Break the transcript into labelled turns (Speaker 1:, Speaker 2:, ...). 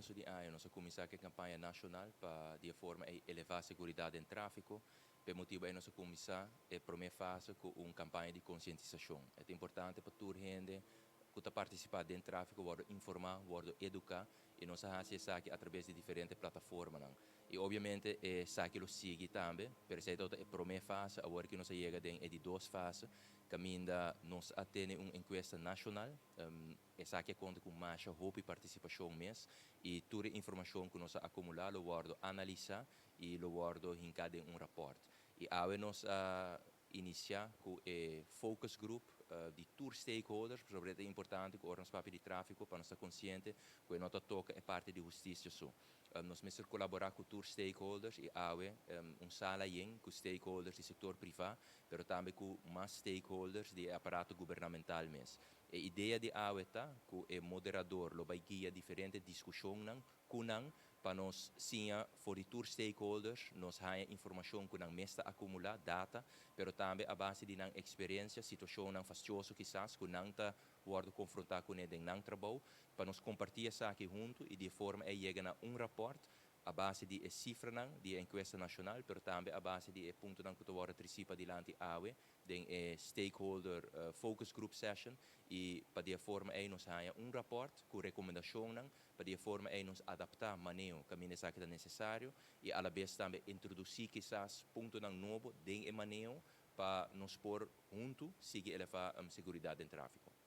Speaker 1: Comienso di aña nos a cuminsa cu e campaña nacional pa di forma eleva seguridad den trafico. Pa e motibo ey nos a cuminsa e prome fase cu un campaña di concientisacion. Ta importante pa tur hende cu ta participa den trafico wordo informa, wordo educa y nos a haci esaki atraves di diferente plataforma. Y obviamente esaki lo sigui tambe, pero esey ta e prome fase. Awor cu nos a yega den e di dos fase, caminda nos a tene un encuesta nacional, esaki a conta cu mas hopi participacion mes y tur informacion cu nos a acumula lo wordo analisa y lo wordo hinca den un rapport. Y awe nos a inicia cu e focus group di tur stakeholders, pasobra ta importante cu ora nos papia di trafico pa nos ta consciente cu no ta toca e parti di husticia so. Nos mester colabora cu tur stakeholders y awe un sala yen cu stakeholders di sector priva, pero tambe cu mas stakeholders di aparato gubernamental mes. E idea di awe ta cu e moderador lo bay guia diferente discusion cu nan pa nos siña for di tur stakeholders, nos haya informacion cu nan mes ta acumula, data, pero tambe a base di nan experiencia, situacion nan fastioso kisas, cu nan ta wordo confronta cu den nan trabou, pa nos comparti esaki hunto y di forma ey yega na un rapport a base di cifra nan, di encuesta nacional, pero tambe a base di punto nan cu ta wordo treci dilanti awe, den e stakeholder focus group session y pa di forma ey nos haya un rapport cu recomendacion nan, pa di forma ey nos adapta maneho caminda esaki ta necesario y a la vez tambe introduci kisas punto nan nobo den e maneho pa nos por hunto sigui eleva seguridad den trafico.